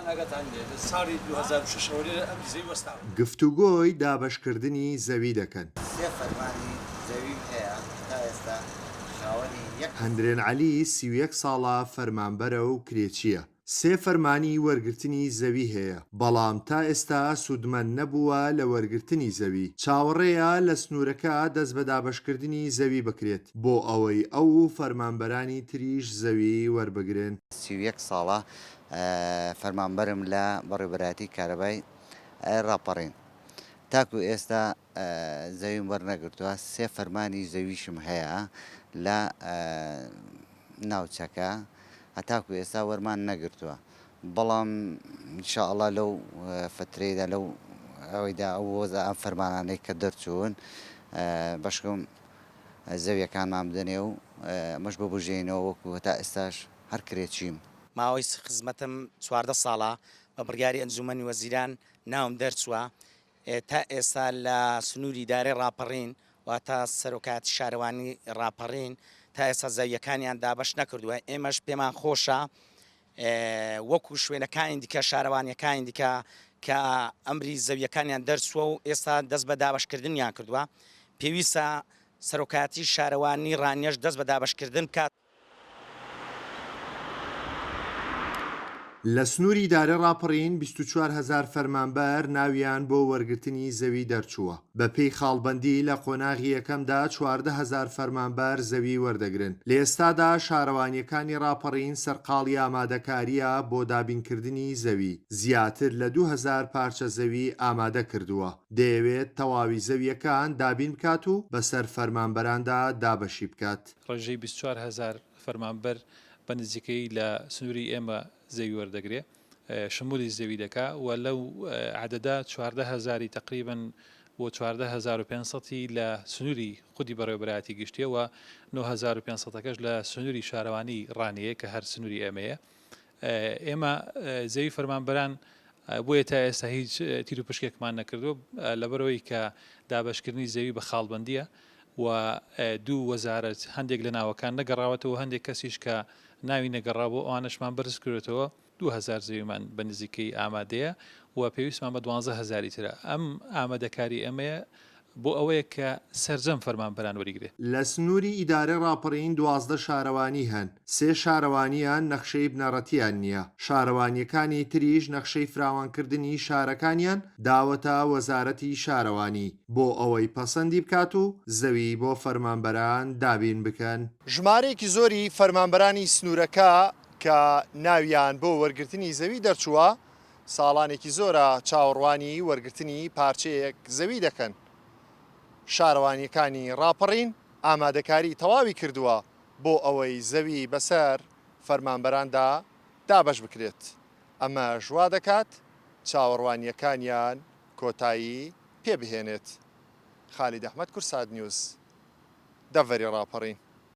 ئاگاتان لێ لە ساڵی 2006 ەوە لێرە ئەمری زەوی وەستاوە. گفتوگۆی دابەشکردنی زەوی دەکەن. سێ فەرمانی زەویم هەیە تا ئێستا خاوەنی یەک. هەندرێن عەلی 31 ساڵە فەرمانبەرە و کرێچییە، سێ فەرمانی وەرگرتنی زەوی هەیە، بەڵام تا ئێستا سوودمەند نەبووە لە وەرگرتنی زەوی، چاوەڕێیە لە سنوورەکە دەست بە دابەشکردنی زەوی بکرێت بۆ ئەوەی ئەو و فەرمانبەرانی تریش زەوی وەربگرن. 31 ساڵە فەرمانبەرم لە بەڕێوبەرایەتی کارەبای ڕاپەڕین تاکو ئێستا زەویم وەرنەگرتووە، سێ فەرمانی زەویشم هەیە لە ناوچەکە هەتاکو ئێستا وەرمان نەگرتووە بەڵام ان شاء اللە لەو فترەیدا لەو ئەوەیدا ئەو وەزع ئەم فەرمانانەی کە دەرچوون بەشکم زەویەکانمان بدەنێ و ئەمەش ببوژێینەوە وەکو هەتا ئێستاش هەر کرێچیم. ماوەی خزمەتم 14 ساڵە بە بڕیاری ئەنجومەنی وەزیران ناوم دەرچووە تا ئێستا لە سنووری ئیدارەی ڕاپەڕین واتە سەرۆکایەتی شارەوانی ڕاپەڕین تا ئێستا زەوییەکانیان دابەش نەکردووە، ئێمەش پێمان خۆشە وەکو شوێنەکانی دیکە شارەوانیەکانی دیکە کە ئەمری زەویەکانیان دەرچووە و ئێستا دەست بە دابەشکردنیان کردووە پێویستە سەرۆکایەتی شارەوانی ڕانیەش دەست بە دابەشکردن بکات. لە سنووری ئیدارەی ڕاپەڕین 24 هەزار فەرمانبەر ناویان بۆ وەرگرتنی زەوی دەرچووە، بەپێی خاڵبەندی لە قۆناغی یەکەمدا 14 هەزار فەرمانبەر زەوی وەردەگرن، لە ئێستادا شارەوانییەکانی ڕاپەڕین سەرقاڵی ئامادەکارییە بۆ دابینکردنی زەوی، زیاتر لە 2000 پارچە زەوی ئامادە کردووە، دەیەوێت تەواوی زەوییەکان دابین بکات و بەسەر فەرمانبەراندا دابەشی بکات. ڕێژەی 24 هەزار فەرمانبەر بە نزیکەیی لە سنووری ئێمە زەوی وەردەگرێ، شمولی زەوی دەکا و لەو عەدەدە 14 هەزاری تەقریبەن بۆ 14,500 ی لە سنووری خودی بەڕێوەبەرایەتی گشتییە و 9500 ەکەش لە سنووری شارەوانی ڕانیەیە کە هەر سنووری ئێمەیە. ئێمە زەوی فەرمانبەران بۆیە تا ئێستا هیچ تیروپشکێکمان نەکردووە لەبەرئەوەی کە دابەشکردنی زەوی بە خاڵبەندییە و دوو وەزارەت هەندێک لە ناوەکان نەگەڕاوەتەوە هەندێک کەسیش کە ناوی نەگەڕابوو ئەوانەشمان بەرز کردوێتەوە 2000 زەویمان بە نزیکەی ئامادەیە و پێویستمان بە 12 هەزاری ترە ئەم ئامادەکاری ئێمەیە بۆ ئەوەیە کە سەرجەم فەرمانبەران وەریگرێ. لە سنووری ئیدارەی ڕاپەڕین 12 شارەوانی هەن، سێ شارەوانیان نەخشەی بنەڕەتیان نییە، شارەوانییەکانی تریش نەخشەی فراوانکردنی شارەکانیان داوەتە وەزارەتی شارەوانی بۆ ئەوەی پەسەندی بکات و زەوی بۆ فەرمانبەران دابین بکەن. ژمارەیەکی زۆری فەرمانبەرانی سنوورەکە کە ناویان بۆ وەرگرتنی زەوی دەرچووە، ساڵانێکی زۆرە چاوەڕوانی وەرگرتنی پارچەیەک زەوی دەکەن. شارەوانییەکانی ڕاپەڕین ئامادەکاری تەواوی کردووە بۆ ئەوەی زەوی بەسەر فەرمانبەراندا دابەش بکرێت، ئەمەش وا دەکات چاوەڕوانییەکانیان کۆتایی پێ بهێنێت. خالید ئەحمەد، کوردسات نیوز، دەڤەری ڕاپەڕین.